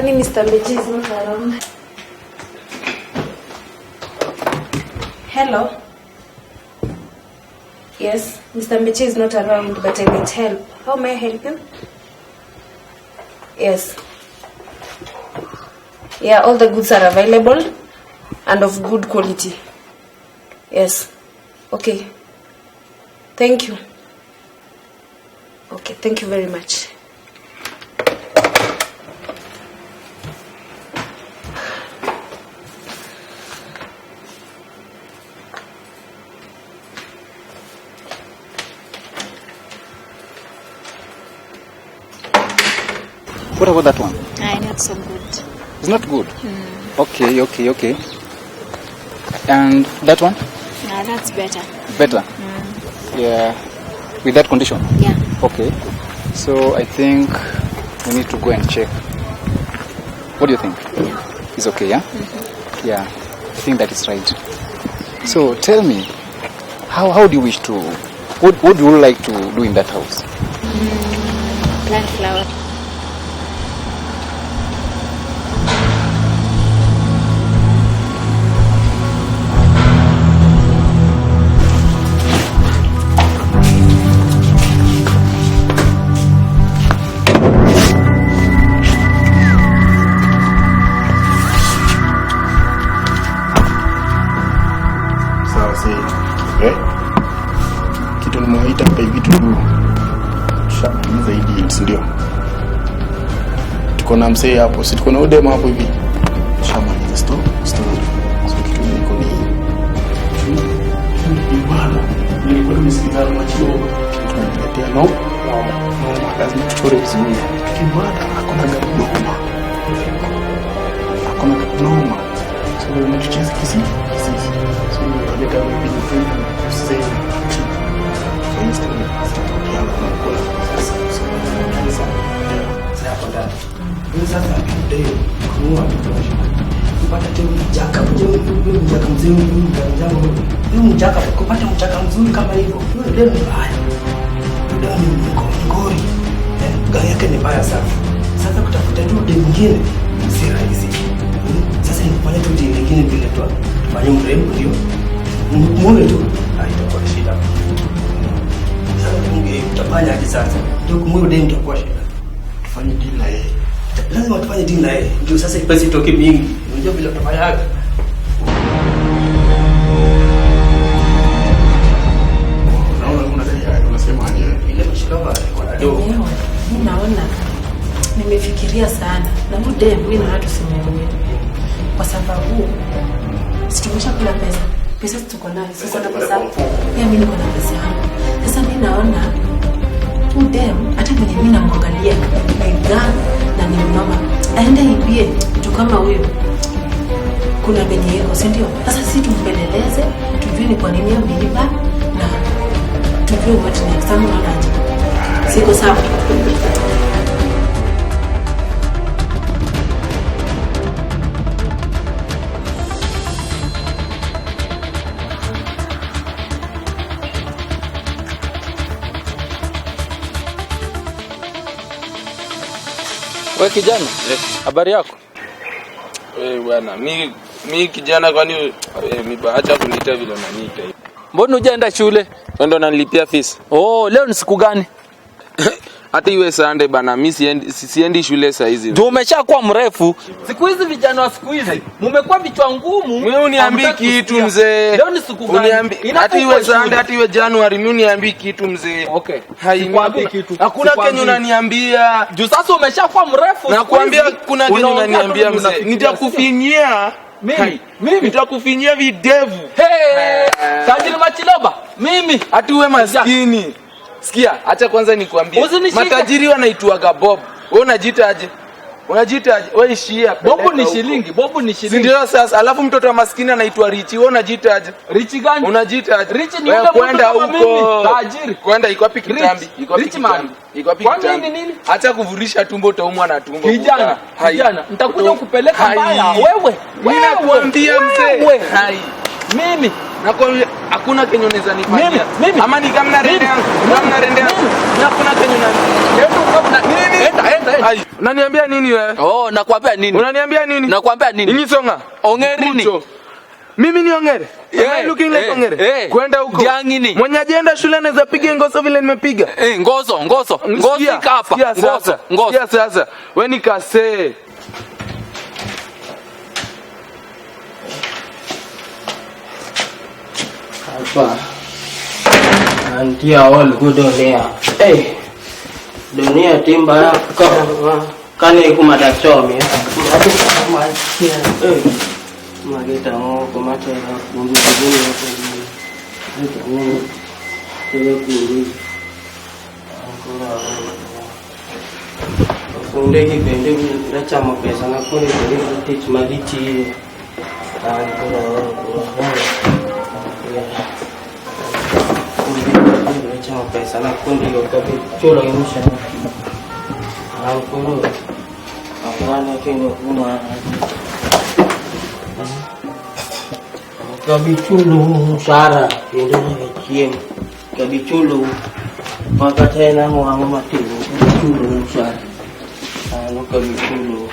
Kwani Mr. Mbechi is not around? Hello? Yes, Mr. Mbechi is not around, but I might help. How may I help you? Yes. Yeah, all the goods are available and of good quality. Yes. Okay. Thank you. Okay, thank you very much. What about that one? Ah, not so good. It's not good. Okay. And that one? Ah, that's better. Better. Yeah. With that condition? Yeah. Okay. So I think we need to go and check. What do you think? Yeah. It's okay, yeah? Mm-hmm. Yeah. I think that is right. So tell me, how do you wish to, what do you like to do in that house? Plant flower. Sawa si. Eh? Kitu nimewaita hapa hivi tu tushamaliza hii deal, si ndio? Tuko na msee hapo, si tuko na udema hapo hivi. Tushamaliza story. So kitu niko ni bwana, nilikuwa nimesikizana na Chio. Kitu tunaletea no. No, lazima tuchore vizuri. Tukimada hakuna gari noma. Hakuna gari noma. So lazima tucheze kisi. So naleta vipi tuseme. So hii story tutatokea na kula. Sasa sasa Sasa hapo ndani. Mimi sasa ndio kununua vitu. Kupata tena mjaka, mjaka mzee, mjaka huyu mjaka, kupata mjaka mzuri kama hivyo. Yule ndio ni mbaya. Yule ni ngori. Gari yake ni mbaya sana. Sasa kutafuta tu demu mwingine si rahisi. Sasa nikufanya tu demu nyingine vile tu. Tufanye mrembo ndio. Muone tu haitakuwa shida. Sasa mungu utafanya aje sasa? Ndio kumuoa demu itakuwa shida. Tufanye deal na yeye. Lazima tufanye deal na yeye. Ndio sasa pesa itoke mingi. Unajua vile utafanya aje? Naona kuna gari unasema aje? Ile mshikaba iko na do. Mimi naona nimefikiria sana. Na muda mimi na watu simuone. Kwa sababu si tumeshakula pesa. Pesa tuko nayo, siko na pesa. Pia mimi niko na pesa yangu. Sasa mimi naona udem hata mwenye mimi namwangalia ni gang na ni mama. Aende ibie mtu kama huyo. Kuna benye yako, si ndio? Sasa sisi tumpeleleze, tujue ni kwa nini ameiba na tujue what next. Sasa unaona aje? Siko sawa. Wewe kijana, habari yako? Eh bwana, mi kijana kwani acha kuniita vile unaniita. Mbona hujaenda shule? Wewe ndio unanilipia fees. Oh, leo ni siku gani? Hata iwe Sunday bana, mi siendi shule saa hizi. Ndio umeshakuwa mrefu. Siku hizi vijana wa siku hizi mmekuwa vichwa ngumu. Mimi uniambii kitu mzee. Leo ni siku gani? Uniambii hata iwe Sunday, hata iwe January, mimi uniambii kitu mzee. Okay. Sikwambii kitu. Hakuna kenye unaniambia. Juu sasa umeshakuwa mrefu. Nakwambia kuna kenye unaniambia mzee. Nitakufinyia. Mimi nitakufinyia videvu. Hey, Tajiri Machiloba, mimi hata uwe maskini. Sikia, acha kwanza nikwambie. Matajiri wanaitwaga Bob. Wewe unajiita aje? Unajiita aje? Wewe ishia. Bob ni shilingi, Bob ni shilingi. Ndio sasa, alafu mtoto wa maskini anaitwa Richi. Wewe unajiita aje? Richi gani? Unajiita aje? Richi ni yule mtu kama mimi, tajiri. Kwenda iko wapi kitambi? Iko wapi kitambi? Iko wapi kitambi? Nini nini? Acha kuvurisha tumbo, utaumwa na tumbo. Kijana, kijana, nitakuja kukupeleka mbaya wewe. Mimi nakwambia mzee. Hai. Mimi Na kwa hakuna kenye unaweza nifanyia. Mimi. Ama ni kama rende yangu. Kama rende yangu. Na hakuna kenye unani. Enda. Unaniambia nini wewe? Oh, nakwambia nini? Unaniambia nini? Nakwambia nini? Ingisonga. Ongerini. Mimi ni Ongere. Am I looking like Ongere? Kwenda huko. Jangini. Mwenye ajenda shule anaweza piga ngoso vile nimepiga. Ngoso. Ngoso hapa. Ngoso. Sikia sasa. Wewe ni kase. Alpha. Antia all good on there. Hey. Dunia timba kane kumadachomi. Eh. Mageta ngoko matela kundu kundu kundu ankora kunde kibende nachama pesa na kunde tich magiti ankora kunde nachama pesa na kunde yokabe cholo imusha ankora angana keno kuma Kabichulu mshahara kendo chiem kabichulu mpaka tena mwangu matibu kabichulu mshahara ano kabichulu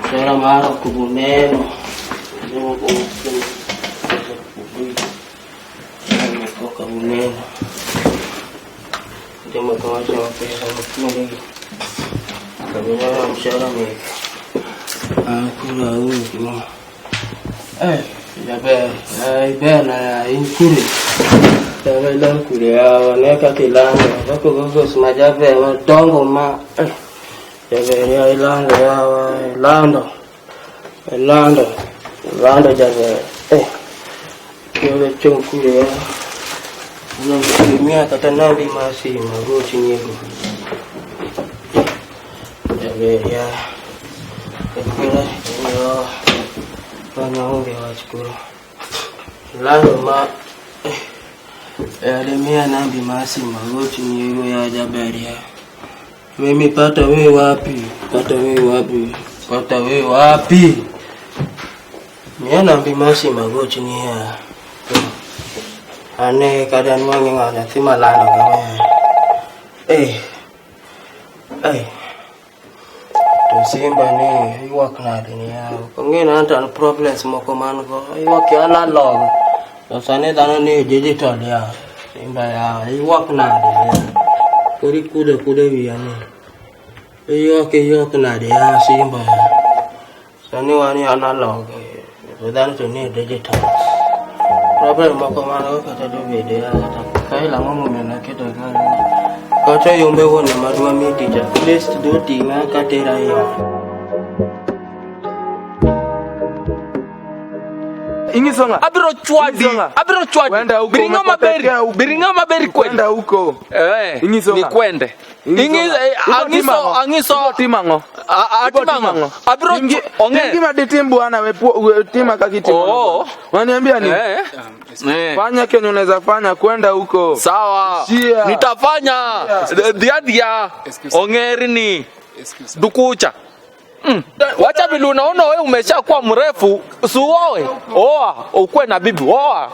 mshahara mara kubuneno ndio kwa kabuneno ndio kwa pesa mkunde kabuneno mshahara mimi akula huyu jaber na inkure jaber kure ne ka kilanga bako gogo sma jaber dongo ma jaber ya ilanga ya lando jaber kule chonkure ya kata nabi masi magochi nyego jaber ya kule yo wanaonge wachukuru lando ma alemia nambi masi magoti nyego ya jaberia mimi pata we wapi mia nambi masi magoti ni ya ane kadan wangi ngana tima lando kama Simba ni iwak nade ni ya kongena anta problems moko man go iwak analog to sane dhano ni digital ya Simba ya iwak nade ya kori kude wiya ni iwak nade ya Simba ya sane wani analog to dhano to ni digital problem moko man go kata do bede ya kata kaila ngomo mena keto gani kata yombe wona madwa mi teacher please do tinga katera yo Ingisonga abiro chwadi biringa maberi kwenda huko Ingisonga ni kwende angiso timango atimango abiro onge ngima ditim bwana we tima kakiti unaniambia nini fanya kenye unaweza fanya kwenda huko sawa nitafanya dhiadia ongerini dukucha Wacha vile unaona wewe umeshakuwa mrefu usioe oa ukue na bibi oa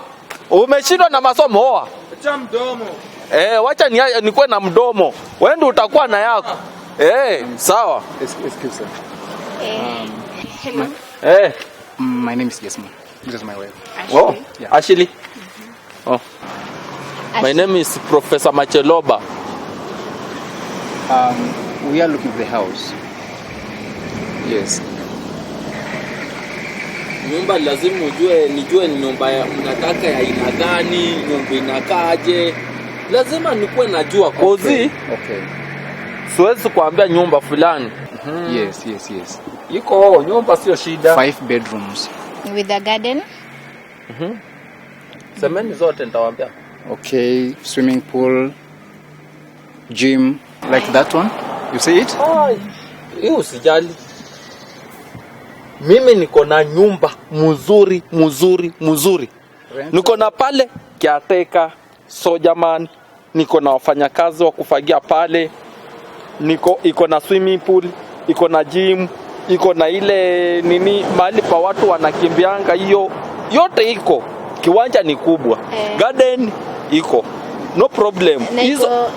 umeshindwa na masomo oa acha mdomo wacha nikuwe na mdomo wewe ndio utakuwa na yako sawa excuse hello my name is Desmond. This is my wife. Ashley. Oh, yeah. Ashley. Oh. My name is Professor Macheloba. We are looking for the house. Yes. Nyumba lazima ujue, nijue ni nyumba mnataka ya aina gani, nyumba inakaaje. Lazima nikuwe najua kozi. Okay. Siwezi kuambia nyumba fulani. Yes, yes, yes. Iko nyumba sio shida. 5 bedrooms. With a garden. Semeni zote nitawaambia. Okay, swimming pool, gym, like that one. You see it? Hiyo usijali. Mimi niko na nyumba mzuri mzuri mzuri. Niko na pale caretaker, sojaman, niko na wafanyakazi wa kufagia pale. Niko iko na swimming pool, iko na gym, iko na ile nini mahali pa watu wanakimbianga, hiyo yote iko. Kiwanja ni kubwa. Garden iko. No problem.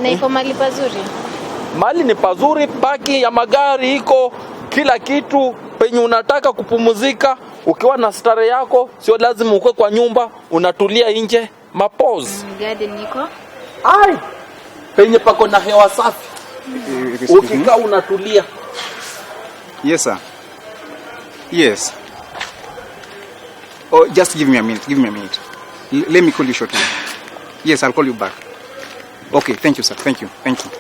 Na iko mahali pazuri. Mali ni pazuri, paki ya magari iko, kila kitu penye unataka kupumzika, ukiwa na stare yako, sio lazima ukue kwa nyumba, unatulia nje, mapose. Garden iko. Ai! Penye pako na hewa safi. Ukikaa unatulia. Yes, sir. Yes. Oh, just give me a minute. Give me a minute. Let me call you shortly. Yes, I'll call you back. Okay, thank you, sir. Thank you. Thank you.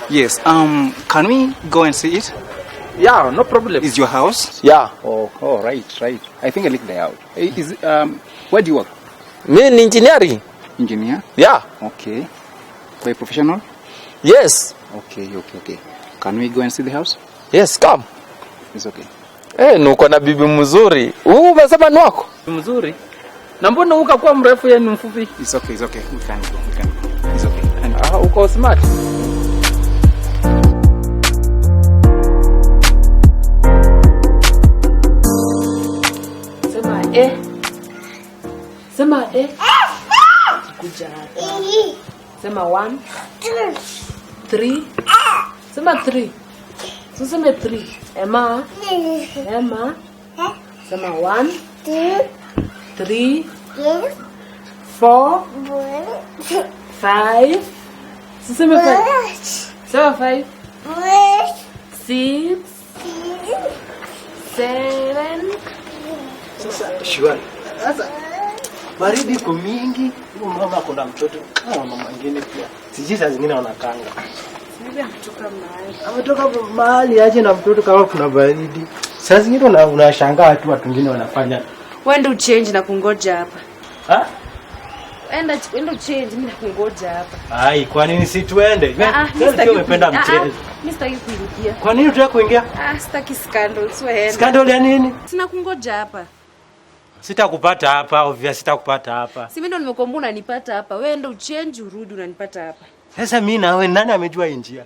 Yes, can we go and see it? Yeah, no problem. Is your house? Yeah. Oh, right, right. I think I leaked the out. Is where do you work? Me in engineering. Engineer? Yeah. Okay. By professional? Yes. Okay. Can we go and see the house? Yes, come. It's okay. Nuko na bibi mzuri. Umesema ni wako? Mzuri. Na mbona ukakuwa mrefu yeye ni mfupi? It's okay. We can go. It's okay. Uko smart. Sema eh. Sema eh. Kuja hapa. Sema 1 2 3. Sema 3. Sema 3. Emma. Emma. Sema 1 2 3 4 5. Sema 5. Sema 5 6 7. Sasa shwari. Sasa baridi iko mingi, huyu mama kuna mtoto kama mama mwingine pia. Sijui saa zingine wanakanga. Sijui ametoka mahali. Ametoka mahali aje na mtoto kama kuna baridi. Saa zingine unashangaa tu watu wengine wanafanya. Wewe ndio change na kungoja hapa. Ha? Enda change mimi nakungoja hapa. Ai, kwa nini si tuende? Mimi umependa mchezo. Mimi sitaki kuingia. Kwa nini unataka kuingia? Sitaki scandal, wewe enda. Scandal ya nini? Sina kungoja hapa. Sitakupata hapa, obvious sitakupata hapa. Si mimi ndo nimekuambia unanipata hapa. Wewe enda uchange urudi unanipata hapa. Sasa mimi na wewe nani amejua hii njia?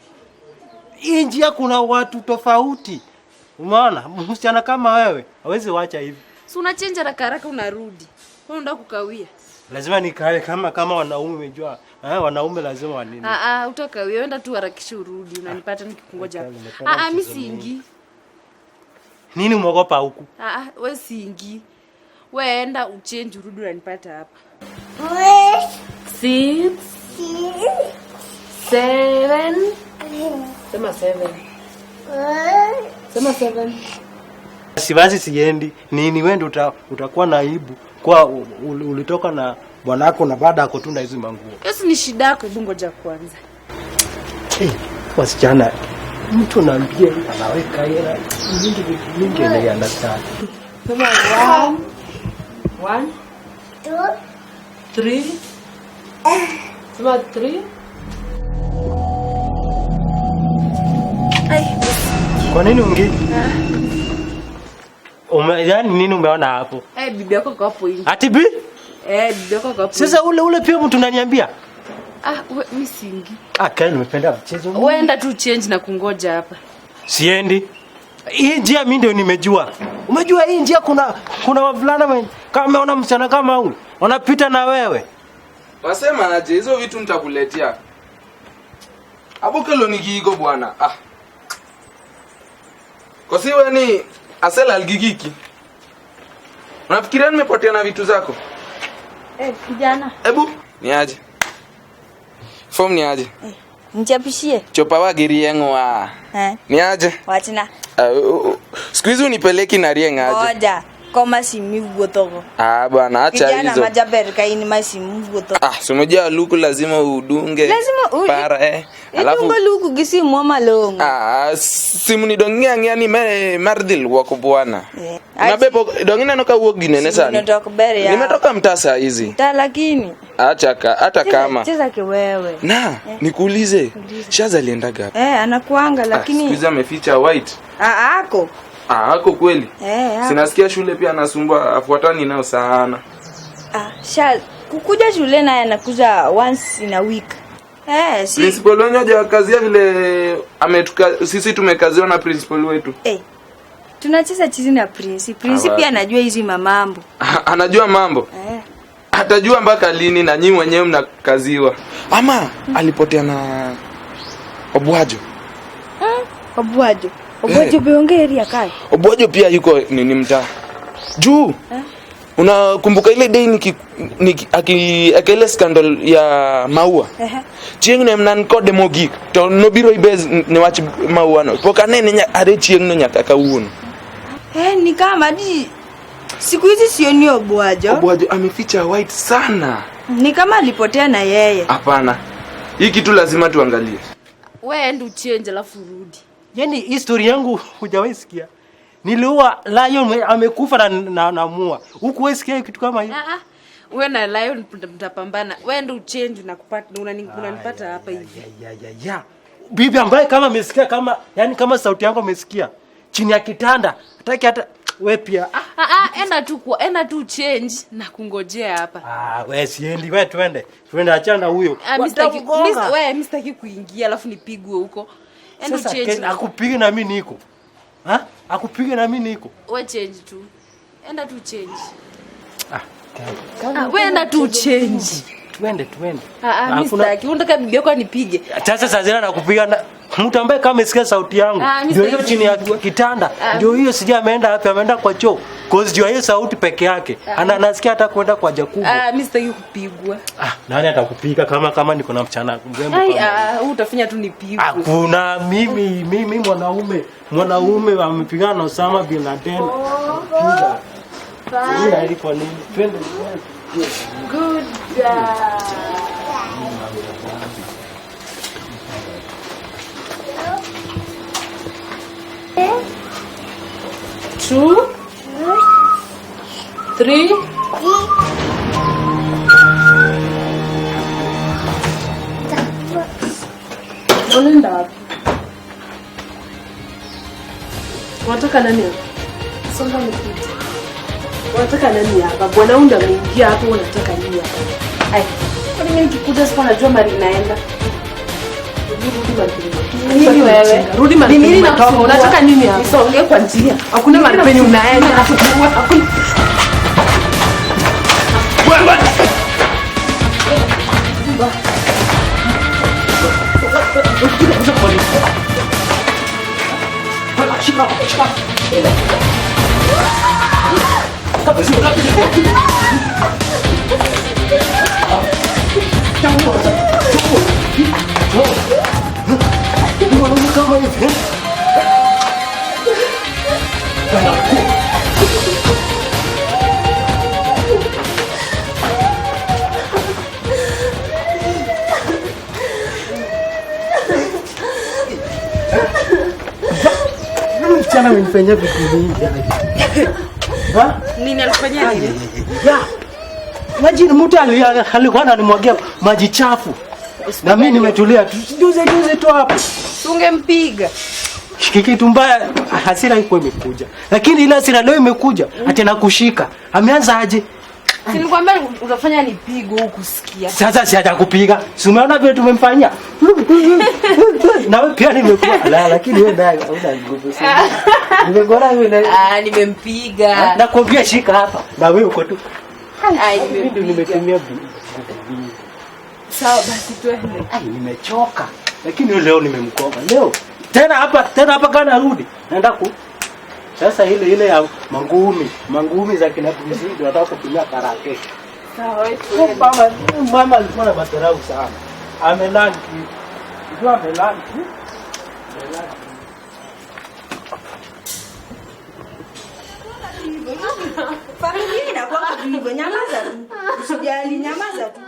Hii njia kuna watu tofauti. Umeona? Msichana kama wewe hawezi waacha hivi. Si unachange haraka haraka unarudi. Wewe unataka kukawia. Lazima nikae kama wanaume umejua. Wanaume lazima wanini. Utakawia. Enda tu harakisha urudi unanipata nikikungoja hapa. Mimi siingi. Nini umeogopa huku? Wewe siingi. Wewe enda uchange urudi unanipata hapa. 6 7. Sema 7. Sema 7. Siwazi siendi. Nini wewe ndio utakuwa na aibu kwa ulitoka na bwanako na baada yako tunda hizo manguo. Hiyo ni shida yako, hebu ngoja kwanza. Wasichana mtu naambia anaweka hela nyingi mingi ile anataka. Sema 1 1 2 3. Sema 3. Ai. Kwa nini ungi? Yaani nini umeona hapo? Bibi yako kwa hapo nje. Ati bi? Bibi yako kwa hapo. Sasa ule pia mtu unaniambia? Mimi siingi. Kai nimependa mchezo. Wewe enda tu change na kungoja hapa. Siendi. Hii njia mimi ndio nimejua. Umejua hii njia kuna wavulana kama umeona msichana kama huyu, wanapita na wewe. Wasema aje hizo vitu nitakuletea. Hapo kelo ni kiiko bwana. Kosi wewe ni asela algigiki. Unafikiria nimepotea na vitu zako? Kijana. Ebu ni aje? Form ni aje? Nichapishie. Chopa wagiri yengwa. Ni aje? Wachina. Siku hizi unipeleki na rienga aje? Ngoja. Koma simu gotogo. Bwana acha hizo. Kijana majaber kaini masimu gotogo. Si umejua luku lazima udunge. Lazima para Alafu udunge luku gisimu malongo. Simu ni dongia ngiani me mardil wako bwana. Mabepo dongina noka wuok ginene sana. Nimetoka bere ya. Nimetoka mtaa saa hizi. Ta lakini. Acha hata kama. Cheza kiwewe. Na nikuulize. Shaza aliendaga wapi? Anakuanga lakini. Siku hizi ameficha white. Ako. Ako kweli. Sinasikia shule pia anasumbua afuatani nao sana. Kukuja shule naye anakuja once in a week. Si. Principal wenyewe hajawakazia vile sisi tumekaziwa na principal wetu. Tunacheza chizi na Prince. Prince pia anajua hizi mamambo. Anajua mambo? Eh. Atajua mpaka lini na nyinyi wenyewe mnakaziwa? Ama alipotea na Obwajo. Obwajo. Obwajo beonge area kai. Obwajo pia yuko ni mtaa. Juu. Unakumbuka ile day niki ile scandal ya maua. Chieng ne mnan kode mogik to nobiro ibez ne wach maua no. Pok anene are chieng no nyaka kawuono. Ni kama di siku hizi sioni Obwajo. Obwajo ameficha white sana. Ni kama alipotea na yeye. Hapana. Hii kitu lazima tuangalie. Wewe enda uchange alafu rudi. Yaani history yangu hujawahi sikia. Niliua lion amekufa na mua. Hukuwahi sikia kitu kama hiyo? Wewe na lion mtapambana. Wewe enda uchange na kupata unanipata hapa hivi. Ya. Bibi ambaye kama amesikia kama yani kama sauti yangu amesikia chini ya kitanda, hataki hata wewe pia. Enda tu change na kungojea hapa. Wewe siendi, wewe twende. Twende, achana na huyo. Wewe mimi sitaki kuingia alafu nipigwe huko. Enda change. Akupige na mimi niko. Ha? Akupige na mimi niko. Wewe change tu. Enda tu change. Wewe enda tu change. Twende. Mimi sitaki. Unataka bibi yako anipige. Sasa zina nakupiga na mtu ambaye kama amesikia sauti yangu ndio hiyo chini ya kitanda. Ndio hiyo sija ameenda wapi, ameenda kwa choo. Cause juu hiyo sauti peke yake. Anasikia hata kwenda kwa haja kubwa. Mimi sitaki kupigwa. Nani atakupiga kama niko na mchana mrembo kama. Utafanya tu nipigwe. Hakuna mimi mwanaume amepigana na Osama bin Laden. Piga. Ilikuwa nini? Twende. Good girl. 2 3 Unaenda wapi? Unataka nani hapa? Songa nikuje. Unataka nani hapa? Bwana huyu ndo ameingia hapo, unataka nini hapa? Ai, kwani mimi nikikuja sikuwa najua mali naenda. Rudi wewe. Rudi mali. Mimi natoka. Unataka nini hapa? Nisonge kwa njia. Hakuna mali penye unaenda. Hakuna. Wewe. Msichana amenifanyia vitu vingi. Ha? Nini alikufanyia nini? Ya. Maji mtu alikuwa ananimwagia maji chafu. Na mimi nimetulia tu. Juze tu hapo. Ungempiga. Kitu mbaya hasira iko imekuja. Lakini ile hasira leo imekuja, ati nakushika. Ameanza aje? Si nilikwambia utafanya nipigwe huku sikia. Sasa si atakupiga. Si umeona vile tumemfanyia? Na wewe pia nimekuwa. La, lakini wewe naye huna nguvu sana. Nimekuona wewe na nimempiga. Nakwambia shika hapa. Na wewe uko tu. Ai, mimi nimetumia nguvu. Sawa basi twende. Ai, nimechoka. Lakini leo nimemkoma. Leo tena hapa kana rudi. Naenda ku sasa ile ya mangumi za kina Pumziki nataka kutumia karate. Sawa wewe. Mama alikuwa na madharau sana. Amelani. Ndio amelani. Familia inakuwa hivyo, nyamaza tu. Usijali, nyamaza tu.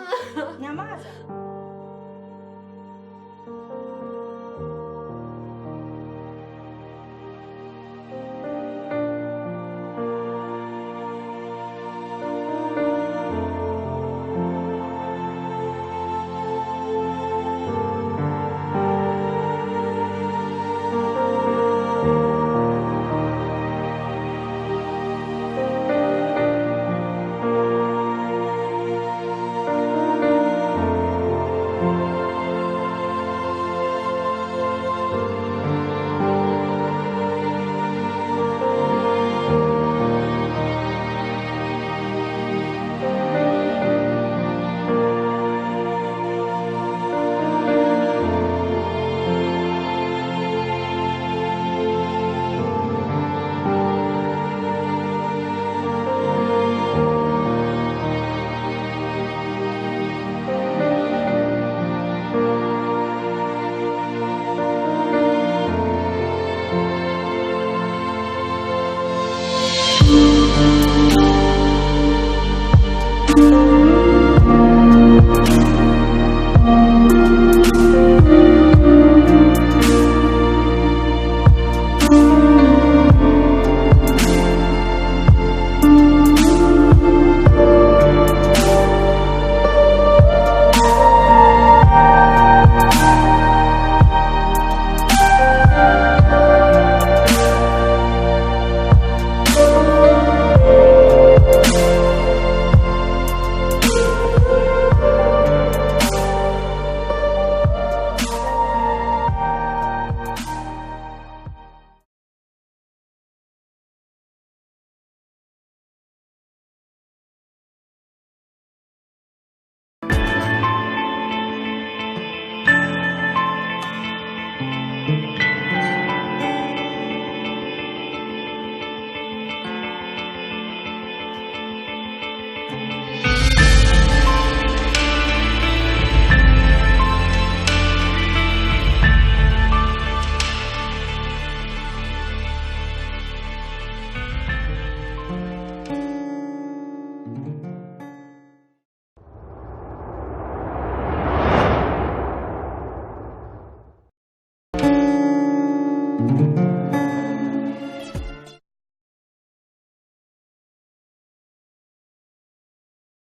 Nyamaza. tu.